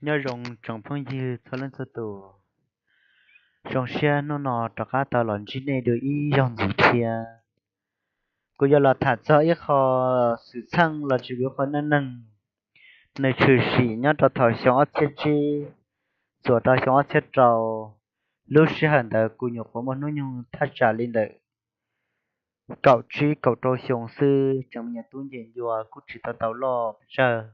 Nyob zoo tsoom phooj ywg txhua leej txhua tus, zoo siab hnub no rov qab tau los ntsib nej dua ib zaug ntxiv thiab. Kuv yuav los tham txog ib qho xwm txheej los sis ib qho neej neeg, nws tshwm sim nyob rau thaum xyoo ob txhiab tsib txuas rau xyoo ob txhiab rau. Lub sij hawm ntawd kuv nyuam qhuav muaj hnub nyoog thaj tsam li ntawm kaum tsib kaum rau xyoo xwb, tseem me nyuam tub nce ncua kuj tsis tau tau loj pes tsawg.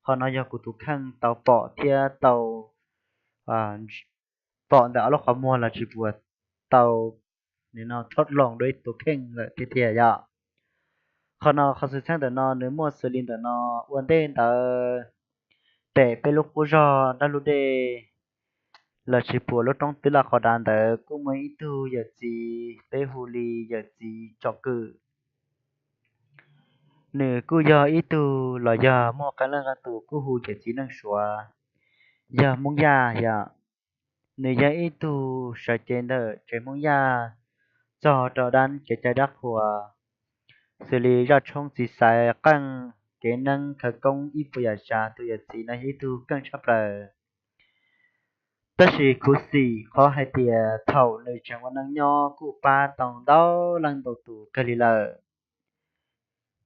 Qhov no yog kuv tus kheej tau pom thiab tau pom ntawm ob lub qhov muag los sis puas tau no thob loos dua ib tus kheej lawm tiag tiag yom. Qhov no qhov xwm txheej ntawm no nws muaj xws li ntawm no. Ua ntej ntawd, pem peb lub qub zog Dab Lub Dej los sis puas lub roob Twb Laj qhov dav ntawd kuj muaj ib tug yawm txiv peb hu li yawm txiv Tsom Kwm. Nws kuj yog ib tug los yog muaj qee leej qee tus kuj hu yawm txiv Neej Suav, yog Hmoob Yaj yom. Nws yog ib tug sawv cev ntawm tsev Hmoob Yaj txog rau dab kev cai dab qhuas, xws li zaj tshoob txiv xaiv qeej, kev neeb khawv koob ib puas yam tsav. Tus yawm txiv no yog ib tug keej tshaj plaws. Tab sis khuv xim qhov hais tias thaum nws tseem ua neej nyob kuj pab tau ntau leej ntau tus kawg li lawm.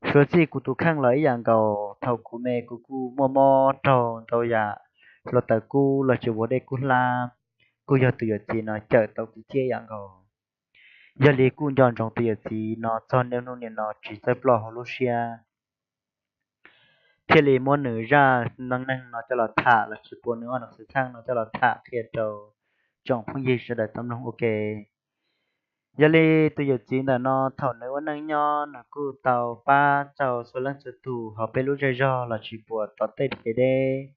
Suav txij kuv tus kheej los ib yam nkaus, thaum kuv me kuv kuj muaj mob raug ntau yam, hluav taws kub los sis ua dej kub hlab, kuj yog tus yawm txiv no cawm tau kuv thiab ib yam nkaus. Yog li kuj nco ntsoov tus yawm txiv no txog niaj hnub niam no tsis txawj ploj hauv lub siab, thiaj li muab nws zaj neej neeg no coj los tham los sis puas nws ob xwm txheej no coj los tham qhia rau tsoom phooj ywg sawv daws tau mloog ua ke. Yog li tus yawm txiv ntawm no thaum nws ua neej nyob nws kuj tau pab tau txhua leej txhua tus hauv peb lub zej zog los sis puas tom tej kev deb.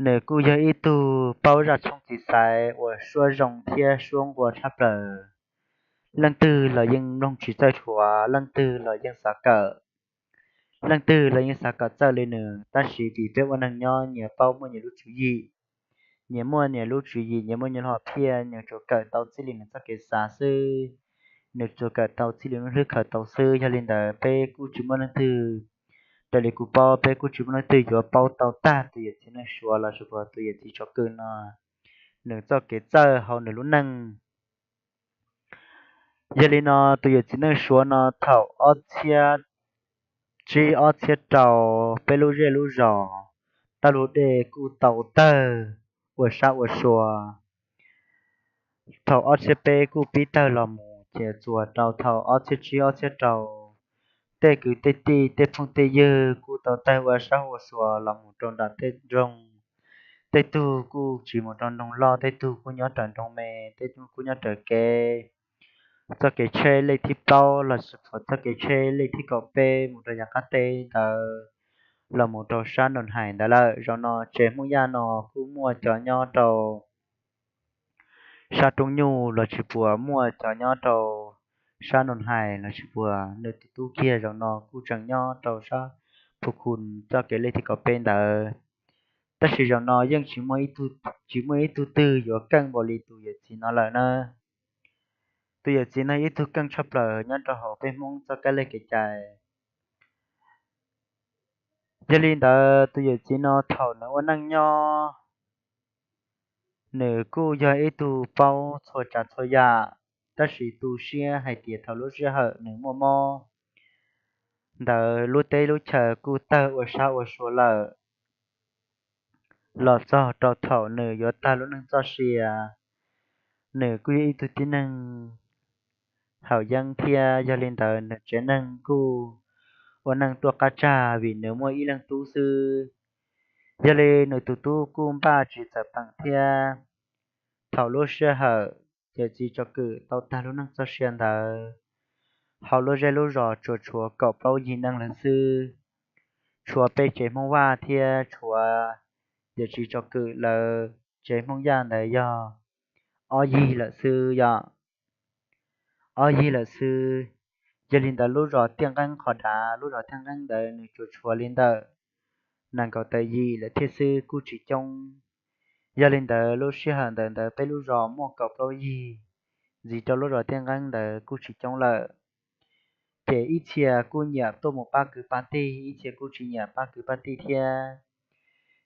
Nws kuj yog ib tug paub zaj tshoob txiv xaiv uas suab zoo thiab suab nqua tshaj plaws. Leej twg los yeej mloog tsis txawj dhuav, leej twg los yeej xav kawm, leej twg los yeej xav kom txawj li nws, tab sis vim peb ua neeg nyob nyias paub muaj nyias lub tswv yim, nyias muaj nyias lub tswv yim, nyias muaj nyias lub hom phiaj, nws tsuas kawm tau txij li nws txoj kev xav xwb, nws tsuas kawm tau txij li lub hlwb khaws tau xwb. Yog li ntawd peb kuj tsis muaj leej twg, raws li kuv paub peb kuj tsis muaj leej twg yuav paub tau tag tus yawm txiv Neej Suav los sis puas tus yawm txiv Tsom Kwm no nws txoj kev txawj hauv nws lub neej. Yog li no tus yawm txiv Neej Suav no thaum ob txhiab tsib ob txhiab rau, peb lub zej lub zos Dab Lub Dej kuj tau tawg ua sab ua sua. Thaum ob txhiab peb kuj pib tawg los mus ces txuas rau thaum ob txhiab tsib ob txhiab rau, tej kwv tej tij tej phooj tej ywg kuj tau tawg ua sab ua sua los mus rau nram tej nroog. Tej tug kuj tsis mus rau nroog loj, tej tug kuj nyob raws nroog me, tej tug kuj nyob raws kev, txoj kev tsheb lej thib plaub los sis txoj kev tsheb lej thib kaum peb mus rau yav qab teb ntawd, los mus rau sab Noom Hais ntawd lawm. Zaum no tsev Hmoob Yaj no kuj muaj cov nyob rau sab Roob Nyuj los sis puas muaj cov nyob rau sab Noom Hais los sis puas nws tus tub kiag zaum no kuj tseem nyob rau sab Phu Khu txoj kev lej thib kaum peb ntawd. Tab sis zaum no yeej tsis muaj ib tug twg yuav keej npaum li tus yawm txiv no lawm na. Tus yawm txiv no ib tug keej tshaj plaws nyob rau hauv peb Hmoob txoj kab lig kev cai. Yog li ntawd tus yawm txiv no thaum nws ua neej nyob, nws kuj yog ib tug paub txhua tsav txhua yam, tab sis tu siab hais tias thaum lub sij hawm nws muaj mob ntawd lub teb lub chaw kuj tawg ua sab ua sua lawm. Los txog rau thaum nws yuav tag lub neej txoj sia, nws kuj yog ib tug tib neeg haus yeeb thiab, yog li ntawd nws tsev neeg kuj ua neej tuaj qab tsag vim nws muaj ib leeg tub xwb. Yog li nws tus tub kuj npaj tsis txawm peem thiab. Thaum lub sij hawm yawm txiv Tsom Kwm tau tag lub neej txoj sia ntawd, hauv lub zej lub zos tsuas tshuav kaum plaub yig neeg lawm xwb. Tshuav peb tsev Hmoob Vaj thiab tshuav yawm txiv Tsom Kwm lawv tsev Hmoob Yaj ntawd yog ob yig lawm xwb yom. Ob yig lawm xwb. Yog li ntawd lub zos Tiaj Nqeeb qhov dav, lub zos Tiaj Nqeeb ntawd nws tsuas tshuav li ntawm nees nkaum tawm yim lawm thiab xwb, kuj tsis coob. Yog li ntawd lub sij hawm ntawd ntawd peb lub zos muaj kaum plaub yig, ntxiv rau lub zos Tiaj Nqeeb ntawd kuj tsis coob lawm. Ces ib txhia kuj nyiam tuaj mus pab kwv pab tij, ib txhia kuj tsis nyiam pab kwv pab tij thiab.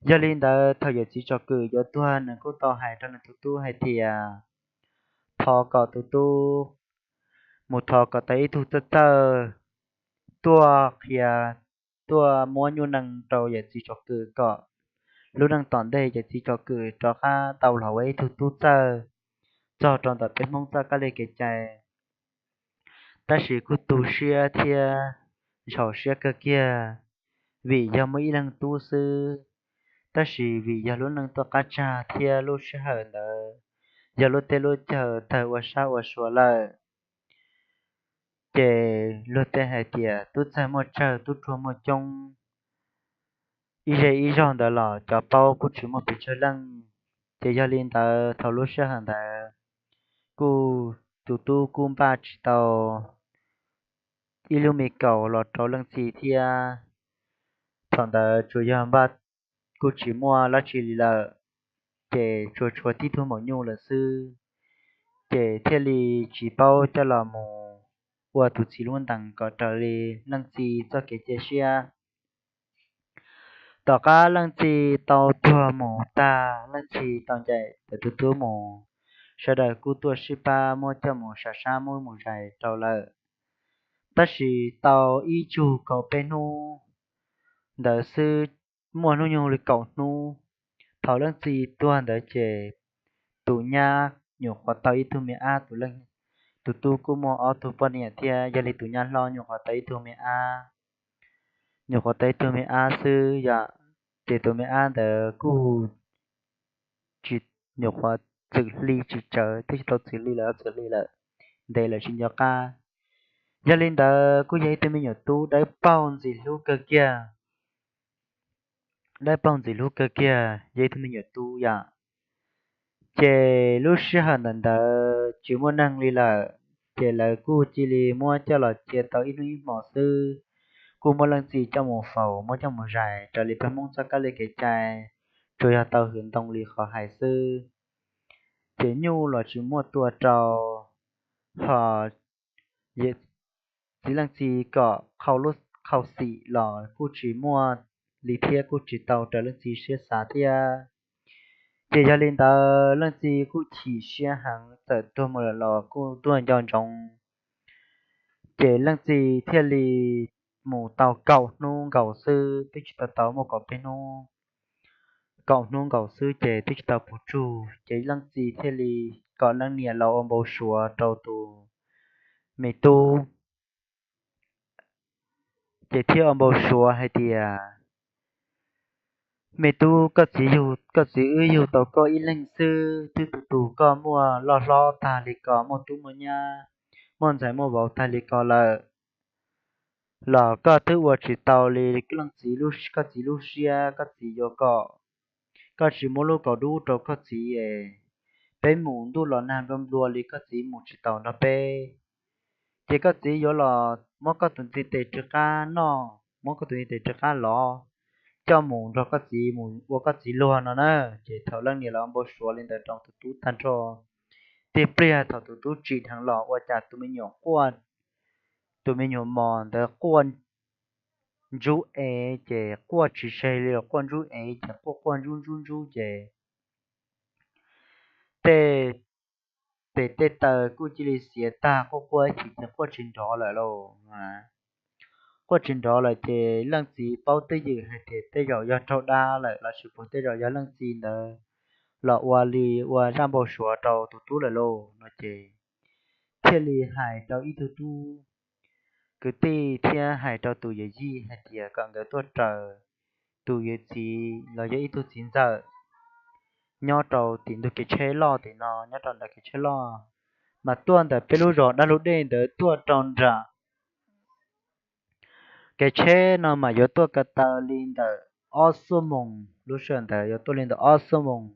Yog li ntawd thaum yawm txiv Tsom Kwm yuav tuag nws kuj tau hais rau nws tus tub hais tias thov kom tus tub mus thov kom tau ib tug txawj txawj tuaj qhia, tuaj muab nyuj nees rau yawm txiv Tsom Kwm kom lub neej tom ntej yawm txiv Tsom Kwm rov qab tau los ua ib tug tub txawj txog rau ntawm peb Hmoob txoj kab li kev cai. Tab sis kuj tu siab thiab ntxhov siab kawg kiag, vim yog muaj ib leeg tub xwb, tab sis vim yog lub neej tuaj qab tsag thiab lub sij hawm ntawd yog lub teb lub chaw tawg ua sab ua sua lawm, ces luag tej hais tias tub txawg muaj tsawg, tub ruam muaj coob, ib zej ib zog ntawd los cov paub kuj tsis muaj pes tsawg leej. Ces yog li ntawd thaum lub sij hawm ntawd kuj tus tub kuj npaj tsis tau ib lub me kaus los rau leej txiv thiab. Thaum ntawd tsuas yog npaj, kuj tsis muaj dab tsi li lawm, ces tsuas tshuav tib tug maum nyuj lawm xwb, ces thiaj li tsis paub coj los mus ua tus txiv lub ntees kom raws li leej txiv txoj kev cia siab. Tom qab leej txiv tau tuag mus tag, leej txiv tau ncaim tus tub mus, sawv daws kuj tuaj sib pab muab coj mus sam sab muab mus zais rau lawm. Tab sis tau ib tsug kaum peb hnub ntawd xwb, muaj hnub nyoog li kaum hnub, thaum leej txiv tuag ntawd ces tus nyab nyuam qhuav tau ib tug me ab, tus leej, tus tub kuj muaj ob tug poj niam thiab, yog li tus nyab hlob nyuam qhuav tau ib tug me ab, nyuam qhuav tau ib tug me ab xwb yom. Ces tus me ab ntawd kuj tsis, nyuam qhuav txwm hli tsis tsawv, twb tsis tau txwm hli los txwm hli lawm, ntev lawm tsis nco qab. Yog li ntawd kuj yog ib tug me nyuam tub dawb paug ntxim hlub kawg kiag, dawb paug ntxim hlub kawg kiag, yog ib tug me nyuam tub yom. Ces lub sij hawm ntawd ntawd tsis muaj neeg li lawm, ces lawv kuj cia li muab coj los cia tau ib hnub ib hmos xwb, kuj muab leej txiv coj mus faus, muab coj mus zais raws li peb Hmoob txoj kab li kev cai, tsuas yog tau hwm ntoo li qhov hais xwb. Ces nyuj los tsis muaj tua rau, ho txiv leej txiv kom qhau lub qhau xim los kuj tsis muaj li thiab, kuj tsis tau raws leej txiv siab xav thiab. Ces yog li ntawd leej txiv kuj chim siab heev, txawm tuag mus lawm los kuj tuag nco ntsoov. Ces leej txiv thiaj li mus tau kaum hnub nkaus xwb, twb tsis tau tau muaj kaum peb hnub, kaum hnub nkaus xwb ces twb tsis tau puv tsug, ces leej txiv thiaj li kom leej niam los ua npau suav rau tus me tub. Ces thiaj ua npau suav hais tias, me tub, koj txiv yug, koj txiv wb yug tau koj ib leeg xwb, twb tu tus koj muaj loj hlob tag li ko, muaj tub muaj nyab, muaj ntxhais muaj vauv tag li ko lawm, los koj twb ua tsis tau li leej txiv, koj txiv lub siab. Koj txiv yuav kom koj tsis muab lub kaus dub rau koj txiv es peb mus ntuj los nag nplua nplua li koj txiv mus tsis tau nrog peb. Ces koj txiv yuav los muab koj tus ntiv tes rov qab noj, muab koj tus ntiv tes rov qab lov, coj mus nrog koj txiv mus ua koj txiv luag no na. Ces thaum leej niam los npau suav li ntawd rau tus tub tag nrho, tib pliag thaum tus tub tsim dheev los ua cas tus me nyuam quaj, tus me nyuam mos ntawd quaj ntsub ev, ces quaj tsis tseg li los quaj ntsub ev, ces quaj quaj ntsub ntsub ntsub ces tej pem tej taw kuj cia li xiav tag, quaj quaj ib chim ces quaj tsis nrov lawm lauj. Quaj tsis nrov lawm ces leej txiv paub twj ywm hais tias tej zaum yog raug dab lawm los sis puas tej zaum yog leej txiv ntawd los ua li ua zaj npau suav rau tus tub lawm lauj no ces thiaj li hais rau ib tug tub kwv tij thiab hais rau tus yawm yij hais tias kom nkawd tuaj raws tus yawm txiv los yog ib tug txiv ntxawm nyob rau tim ntug kev tsheb loj tim no, nyob rau ntawm kev tsheb loj, mas tuaj ntawm peb lub zos dab lub dej ntawd tuaj rau nram kev tsheb no mas yuav tuaj ko taw li ntawm ob xuab moos, lub sij hawm ntawd yuav tuaj li ntawm ob xuab moos.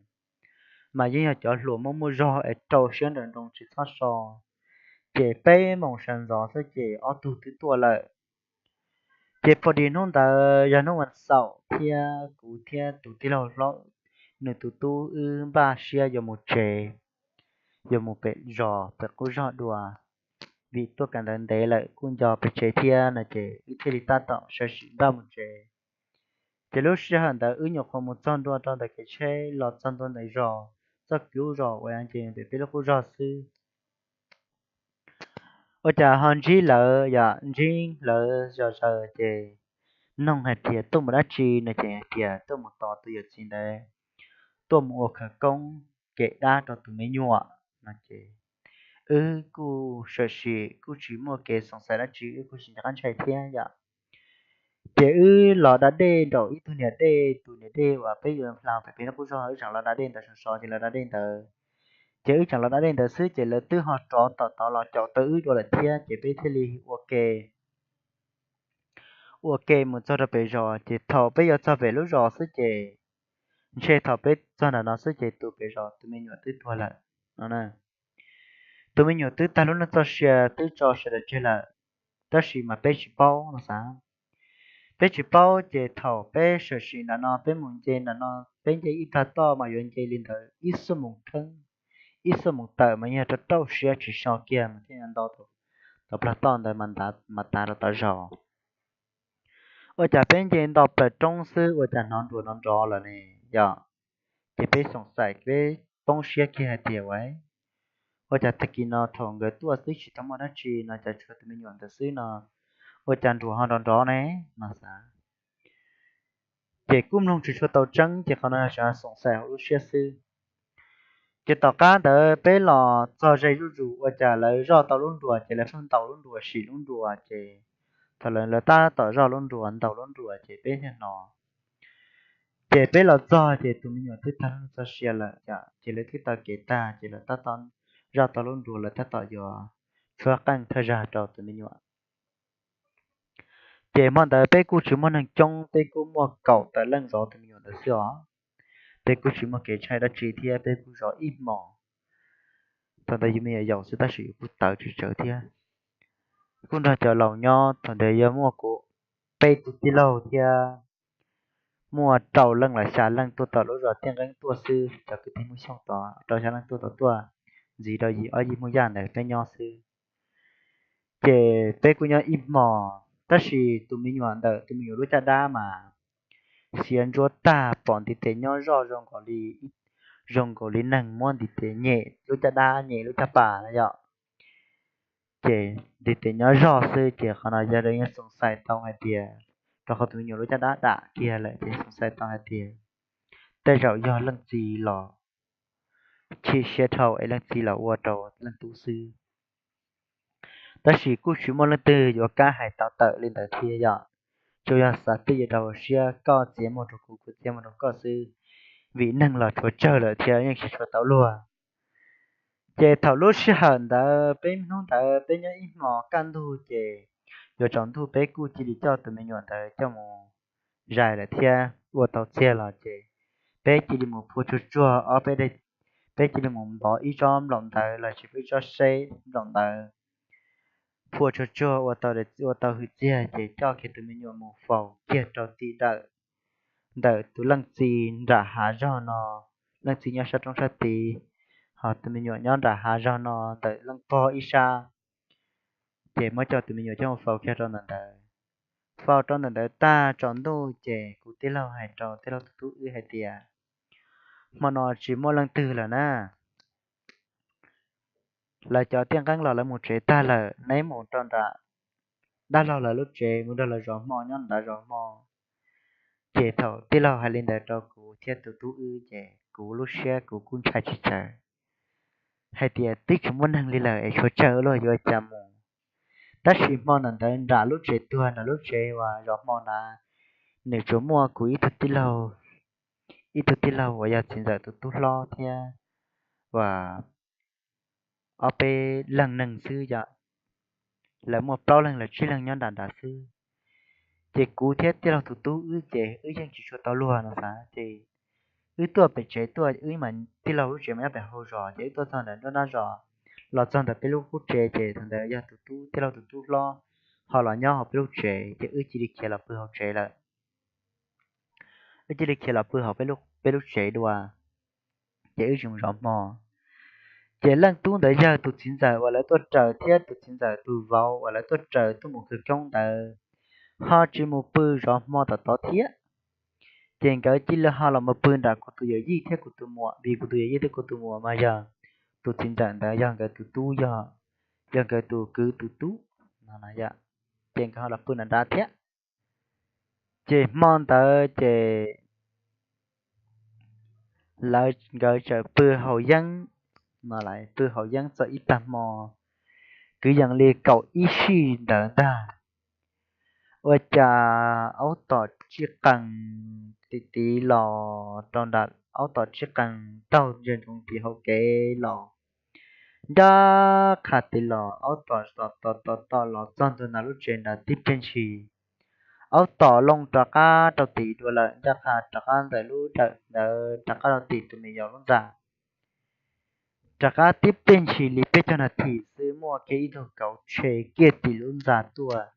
Mas yeej yog cov hluas muaj muaj zog es rau siab nrawm nroos tsis txhob so. Ces peb moos sawv ntxov xwb ces ob tug twb tuaj lawm. Ces pom dis hnub ntawd yog hnub vas xaum thiab kuv thiab tus tij laug hlob nws tus tub wb npaj siab yuav mus tsev, yuav mus pem zos pem qub zog dua, vim tuaj kawm ntawv ntev lawm kuj nco pes tsev thiab no ces wb thiaj li tab tom sawv sim npaj mus tsev. Ces lub sij hawm ntawd wb nyuam qhuav mus txog ntua rau ntawm kev tsheb los txog ntua ntawm zos, txoj kev lub zos uas nce ntawm peb lub qub zos xwb. Ua cas ho ntsib lawv, yog ntsib lawv zom zaws ces noog hais tias tuaj mus dab tsi no ces hais tias tuaj mus tos tus yawm txiv ntawd tuaj mus ua khawv koob kem dab rau tus me nyuam no ces wb kuj sam sim kuj tsis muaj kev xoom xaim dab tsi, wb kuj tsis nco qab ntshai thiab yom. Ces wb los da dej nraum ib tug niam dej, tus niam dej uas peb yuav hla pem peb lub qub zos, wb tseem los da dej ntawd sov sov ces los da dej ntawd. Ces wb tseem los da dej ntawd xwb ces lawv twb ho rov tom tod los caum tau wb dua lawm thiab ces peb thiaj li ua ke ua ke mus txog rau pem zos. Ces thaum peb yuav txog pem lub zos xwb ces ntshe thaum peb txog nram no xwb ces tus pem zos tus me nyuam twb tuag lawm no. Tus me nyuam twb tag lub neej txoj sia, twb tso sawv daws tseg lawm, tab sis mas peb tsis paub no xav. Peb tsis paub ces thaum peb sam sim nram no peb mus nce nram no, peb nce ib plag toj mas yuav nce li ntawd ib xuab moos theeb, ib xuab moos tawm mas yog rau rau siab tsis so kiag mas thiaj ntau tau plag toj ntawd mas tav rau tom zos. Ua cas peb nce nto plaws roob xwb ua cas hnov nruas nrov nrov lawm ne yom. Ces peb xoom xaim peb poob siab kiag hais tias ua, ua cas tag kis no thaum nkawd tuaj xwb tsis tau muaj dab tsi no cas tshuav tus me nyuam ntawd xwb no, ua cas nruas ho nrov nrov ne no xav. Ces kuj mloog tsis tshua tau tseeb ces qhov no yog xoom xaim hauv lub siab xwb. Ces tom qab ntawd peb los txog ze zuj zus ua cas lawv zoj tau lub nruas ces lawv pheej ntaus lub nruas sim lub nruas ces thaum lawv tab tom zoj lub nruas ntaus lub nruas ces peb thiaj hnov. Ces peb los txog ces tus me nyuam twb tag lub neej txoj sia lawm ces lawv twb taw kev tag ces lawv tab tom zoj tau lub nruas lawv tab tom yuav tshuab qeej thawj zag rau tus me nyuam. Ces hmo ntawd peb kuj tsis muaj neeg coob, peb kuj muaj kaum tawm leej zov tus me nyuam ntawd xwb os. Peb kuj tsis muaj kev ntshai dab tsi thiab peb kuj zov ib hmos. Thaum ntawd yus me nyuam yaus xwb tab sis yus kuj tawv tsawv tsawv thiab. Kuj nrog cov laus nyob, thaum ntawd yog muaj kuv peb tus tij laug thiab muaj rau leej los xya leej tuaj tom lub zos Tiaj Nqeeb tuaj xwb, cov kwv tij Hmoob Xyooj tod rau xya leej tuaj tod tuaj ntxiv rau yim ob yim Hmoob Yaj ntawd peb nyob xwb. Ces peb kuj nyob ib hmos, tab sis tus me nyuam ntawm tus me nyuam lub caj dab mas xiav ntsuab tag pom ntiv tes nyob zoj zoo nkaus li, zoo nkaus li neeg muab ntiv tes nyem lub caj dab nyem lub caj pas na yom. Ces ntiv tes nyob zoj xwb ces qhov no yog lawv yeej xoom xaim tau hais tias, rau qhov tus me nyuam lub caj dab dam kiag lawm ces xoom xaim tau hais tias tej zaum yog leej txiv los chim siab dhau es leej txiv los ua rau leej tub xwb. Tab sis kuj tsis muaj leej twg yuav kam hais tau tawm li ntawd thiab yom. Tsuas yog xav tias yuav rau siab koj txiav muag rau kuv, kuv txiav muag rau koj xwb, vim neeg los tshuav tsawg lawm thiab yeej tsis tshua tau luag. Ces thaum lub sij hawm ntawd peb hnub ntawd peb nyob ib hmos kaj ntug ces yuav tsaus ntuj peb kuj cia li coj tus me nyuam ntawd coj mus zais lawm thiab ua tau txiag los ces peb cia li mus phua tsuag tsuag ob peb, peb cia li mus npov ib tsob nplaum ntawd los sis peb ib tsob seb nplaum ntawd, phua tsuag tsuag ua tau hwm txiag ces coj kiag tus me nyuam mus faus kiag rau tim dawm, ntawm tus leej txiv nram hav zog no, leej txiv nyob sab roob sab tid, ho tus me nyuam nyob nram hav zog no ntawm leej pog ib sab. Ces muab coj tus me nyuam coj mus faus kiag rau ntawm ntawd. Faus rau ntawm ntawd tag tsaus ntuj ces kuv tij laug hais rau tij laug tus tub wb hais tias, hmo no tsis muaj leej twg lawm na, lawv cov Tiaj Nqeeb los lawv mus tsev tag lawm, neb mus rau nram dab laug lawv lub tsev mus nrog lawv zov hmo nyob nrad zov hmo. Ces thaum tij laug hais li ntawd rau kuv thiab tus tub wb ces kuv lub siab kuv kuj ntshai tsis tsawg, hais tias twb tsis muaj neeg li lawm es tshuav tsawg luag yuav cas mus. Tab sis hmo ntawd nram lub tsev tuag, nram lub tsev uas zov hmo na, nws tsuas muaj kuv ib tug tij laug, ib tug tij laug uas yog txiv ntxawm tus tub hlob thiab uas ob peb leeg neeg xwb yom. Lawv muaj plaub leeg los tsib leeg nyob nram nrad xwb. Ces kuv thiab tij laug tus tub wb ces wb yeej tsis tshua tau luag no xav ces wb tuaj pem tsev tuaj, wb mas tij laug lub tsev mas nyob pem hauv zos ces wb tuaj txog ntawm nruab nrab zos, los txog ntawm peb lub qub tsev ces thaum ntawd yog tus tub, tij laug tus tub hlob ho los nyob hauv peb lub tsev ces wb cia li khiav los pw hauv tsev lawm. Wb cia li khiav los pw hauv peb lub tsev dua, ces wb tsis mus zov hmo. Ces leej tub ntawd yawg tus txiv ntxawm uas lawv tuaj raws thiab tus txiv ntxawm tus vauv uas lawv tuaj raws tuaj mus khawv koob ntawd ho tsis mus pw zov hmo tom tod thiab. Ces nkawd cia li ho los mus pw nram kuv tus yawm yij thiab kuv tus muam, vim kuv tus yawm yij thiab kuv tus muam mas yog tus txiv ntxawm ntawd yog nkawd tus tub, yog, yog nkawd tus kwv tus tub no. Ces nkawd ho los pw nram nrad thiab. Ces hmo ntawd ces lawv, nkawd txawm pw haus yeeb no, pw haus yeeb txog ib tag hmo kwv yees li kaum ib sij ntawd ntag, ua cas aub tom tsij qees tiv tiv los rau nram, aub tom tsij qees taug ntsia ntsoov tiv hauv kev los, ncaj qha tiv los aub tom tom tom tom los txog ntua ntawm lub tsev nrad tib pliag ntshis, aub tom loo rov qab rau tim dua lawm, ncaj qha rov qab ntawm lub dawm ntawd rov qab rau tim tus me nyuam lub ntxa. Rov qab tib pliag ntshis li peb caug nas this xwb muaj kiag ib tug kauv tshe kiag tim lub ntxa tuaj.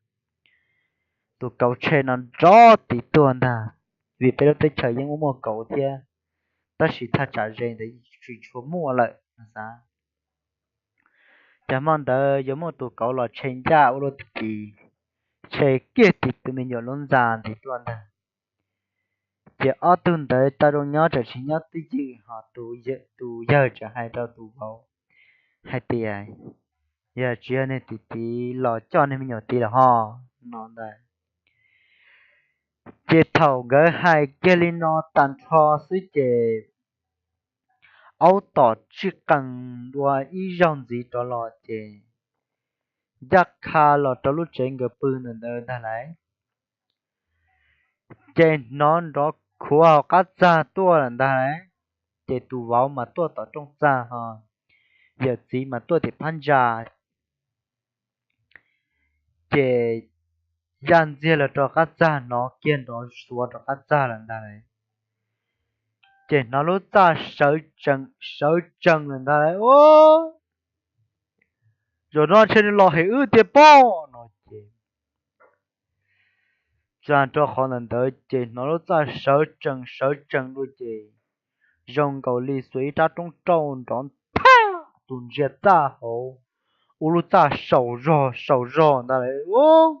Tus kauv tshe no nrov tiv tuaj ntag, vim peb lub teb chaws yeej muaj muaj kauv thiab, tab sis thaj tsam ze ntawd tsis tshua muaj lawm no xav. Cas hmo ntawd yuav muaj tus kauv los tshe ncaj ua luaj tim tiv, tshe kiag tim tus me nyuam lub ntxa ntawd tuaj ntag. Ces ob tug ntawd tau zoo nyob tseem tsis nyob twj ywm, ho tus yawg tseem hais rau tus vauv hais tias, yog tsis yog niag tiv tiv los coj niag me nyuam tid los ho no ntag. Ces thaum nkawd hais kiag li no tag nrho xwb ces aub tom tsij qees dua ib zaug ntxiv rov los ces ncaj qha los rau lub tsev nkawd pw ntawm ntawd ntag lauj. Ces hnov nrov khuav hauv qab txag tuaj lawm ntag lauj. Ces tus vauv mas tuaj tom rooj txag ho yawm txiv mas tuaj tim phab ntsa. Ces yaj ntxiag los rau qab txag, hnov kiag nrov xuav rau qab txag lawm ntag lauj. Ces hnov lub txaj sawv tsees lawm ntag lauj. Zaum no ntshe nws los hem wb tiag pob no ces tsa rau qhov ntawd ntawd ces hnov lub txaj sawv tsees sawv tsees dua ces zoo nkaus li xuas ib rab roob rauj nrov nthab tus ntsia txaj hauv, ua lub txaj saum zog saum zog ntag lauj.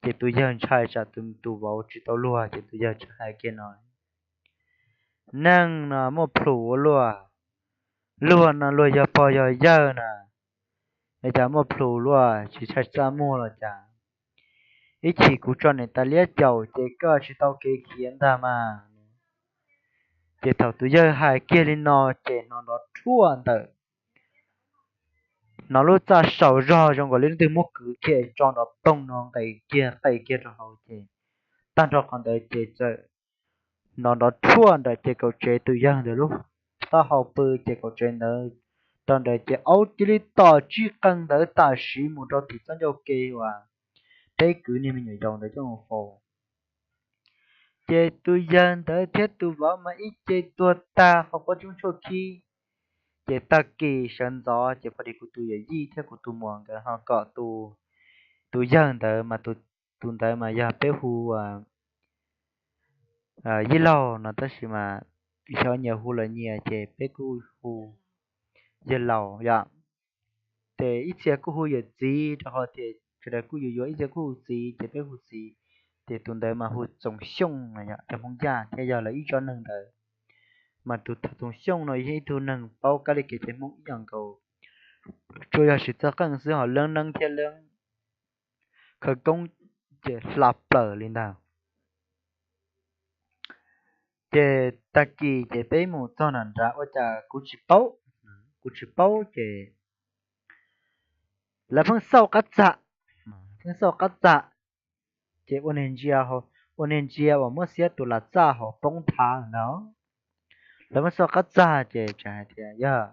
Ces tus yawg ntshai tsam tus vauv tsis tau luag ces tus yawg txawm hais kiag no, neeg no muaj plhus ua luaj, luag no luag yog pog yog yawg na, es cas muaj plhus luaj tsis ntshai txaj muag los cas? Ib chim kuv tso niam tais liab caum ces koj tsis tau kev khiav ntag mas. Ces thaum tus yawg hais kiag li no ces hnov nrov rhuaj ntawm, hnov lub txaj saum zog zoo nkaus li leej twg muab kwv kiag tso nrov poog no nqes kiag qe kiag rau hauv ces tag nrho qhov ntawd ces txawm hnov nrov rhuaj ntawm ces kaum tsev tus yawg ntawd lub taub hau pw ces kaum tsev ntawd rau ntawd ces aub cia li tom tsij qees ntawd tam sim mus rau tim txoj ncauj ke uas peb kwv niag me nyuam yaus ntawd coj mus faus. Ces tus yawg ntawd thiab tus vauv mas ib ce tuag tag qhov quav tsuj tshuaj khib. Ces tag kis sawv ntxov ces pom li kuv tus yawm yij thiab kuv tus muam nkawd ho kom tus, tus yawg ntawd mas tus, tus ntawd mas yog peb hu yij laug no tab sis mas xyov nyias hu los nyias ces peb kuj hu yawg laus yom. Ces ib txhia kuj hu yawm txiv rau qhov tias sawv daws kuj yuav yuav, ib txhia kuj hu txiv ces peb hu txiv. Ces tus ntawd mas hu Txoov Xyooj no yog Hmoob Yaj thiab yog lawv ib tsob neeg ntawd. Mas tus Txoov Xyooj no yog ib tug neeg paub kab li kev cai Hmoob ib yam nkaus, tsuas yog siv txog qeej xwb ho leej neeb thiab leej khawv koob ces hla plaws li ntag. Ces tag kis ces peb mus txog nram nrad ua cas kuv tsis paub, kuv tsis paub ces lawv pheej xauj qab txag, pheej xauj qab txag. Ces ua niag ntsia, ua niag ntsia uas muab xiab tus lam txaj hauv poob nthav ntag. Lawv muab xauj qab txag ces tseem hais tias yog,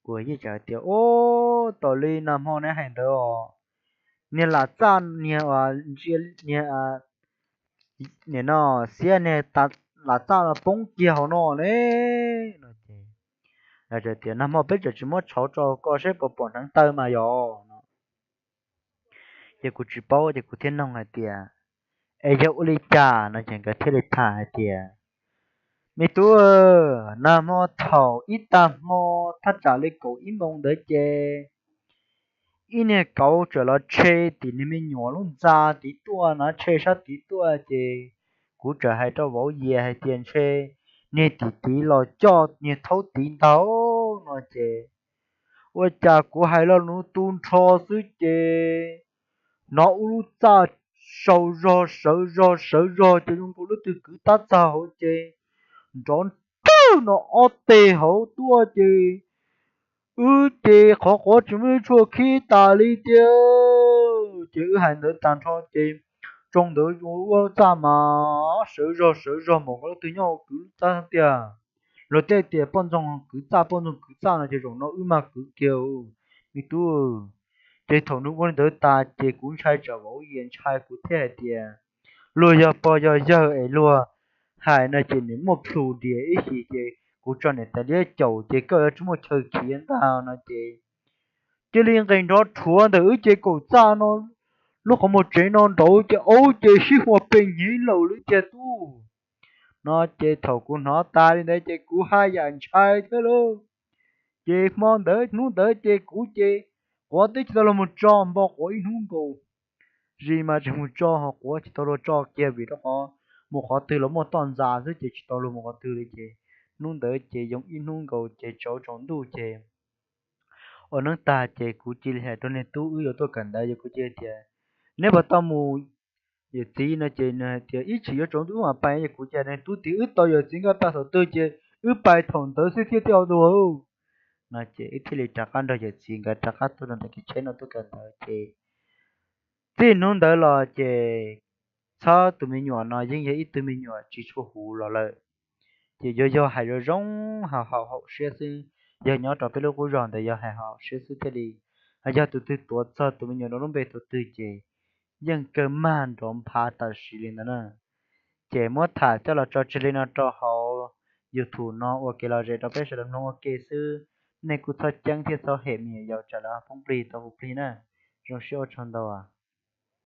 kuv yeej tseem hais tias ub, tas li nag hmo neb hais ntawd os, niag lam txaj niag, niag, nim no xiab niag lam txaj no poob kiag hauv no ne no ces tias nag hmo peb tseem tsis muab tshauv tso koj saib puas pom hneev taw mas yog no. Ces kuv tsis paub ces kuv thiaj nug hais tias es yog ua li cas no ces nkawd thiaj li tham hais tias me tub, nag hmo thaum ib tag hmo thaj tsam li kaum ib moos ntawd ces ib niag kauv txawm los tshe tim niag me nyuam lub ntxa tid tuaj na, tshe sab tid tuaj ces kuv txawm hais rau vauv Yias hais tias ntshe niag tim tid los coj niag thaub tid ntag no ces ua cas kuv hais lo lus tu nrho xwb ces hnov ub lub txaj sau zog sawv zog sawv zog ces zoo nkaus lub twg kwv tab txag hauv ces nrov nrwg no ob teg hauv tuaj ces wb ces qhov quav tsis muaj ib tshuaj khib tas li tiag. Ces wb hais ntawd tag nrho ces tsoo ntawd ua lub txaj mas sawv zog sawv zog mas nkaus lub twg nyob hauv kwv lub txaj tiag. Luag tej tias poj ntxoog kwv txaj, poj ntxoog kwv txaj no ces zaum no wb mas kwv kiag me tub. Ces thaum nws ua li ntawd tas ces kuv ntshai tsam vauv Yias ntshai kuv thiaj hais tias luag yog pog yog yawg es luag hais no ces nws muaj plhus dias ib chim ces kuv tso niam tais liab caum ces koj yuav tsis muaj chaw khiav ntag no ces cia li nqis nrov rhuav ntawm wb ces kaum txaj no lub qhov muag tsev no nraud ces aub ces sib huas pes nyem laus li tiag tub. No ces thaum kuv hnov tas li ntawd ces kuv haj yam ntshai thiab lauj. Ces hmo ntawd hnub ntawd ces kuv ces quav twb tsis tau luag mus tso, npo quav ib hnub nkaus. Zis mas tseem mus tso ho quav tsis tau luag tso kiag vim rau qhov mus qhov twg los muaj toj ntxas xwb ces tsis tau luag mus qhov twg li ces hnub ntawd ces yoo ib hnub nkaus ces tsaus tsaus ntuj ces ua neeb tag ces kuv cia li hais rau niag tub wb yuav tuaj kawm ntawv ces kuv cia li tias neb puas tau mus yawm txiv no ces nws hais tias ib tsam yuav tsaus ntuj wb mam pais ces kuv tias niag tub tim wb tau yawm txiv nkawd pais thaum twg ces wb pais thaum ntawd xwb thiaj tau dua no ces wb thiaj li rov qab nrog yawm txiv nkawd rov qab tuaj rau ntawm kev tsheb no tuaj kawm ntawv ces txij hnub ntawd los ces txhob tus me nyuam no yeej yog ib tug me nyuam tsis tshua huv los lawm. Ces yuav yog hais zoo zoo, haum haum siab xwb, yog nyob rau peb lub qub zog ntawd yog hais haum siab xwb thiaj li, yog tus twg tuav txog tus me nyuam no lub npe tus twg ces yeej kawg mag nrov nphav tam sim li ntawd na. Ces muab tham coj los tso tseg li no rau hauv YouTube no ua kev lom zem rau peb sawv daws mloog ua ke xwb. Nej kuj txhob ceeb thiab txhob hem me nyuam yaus tsam lawv poob plig tau hu plig na. Zoo siab ua tsaug ntau.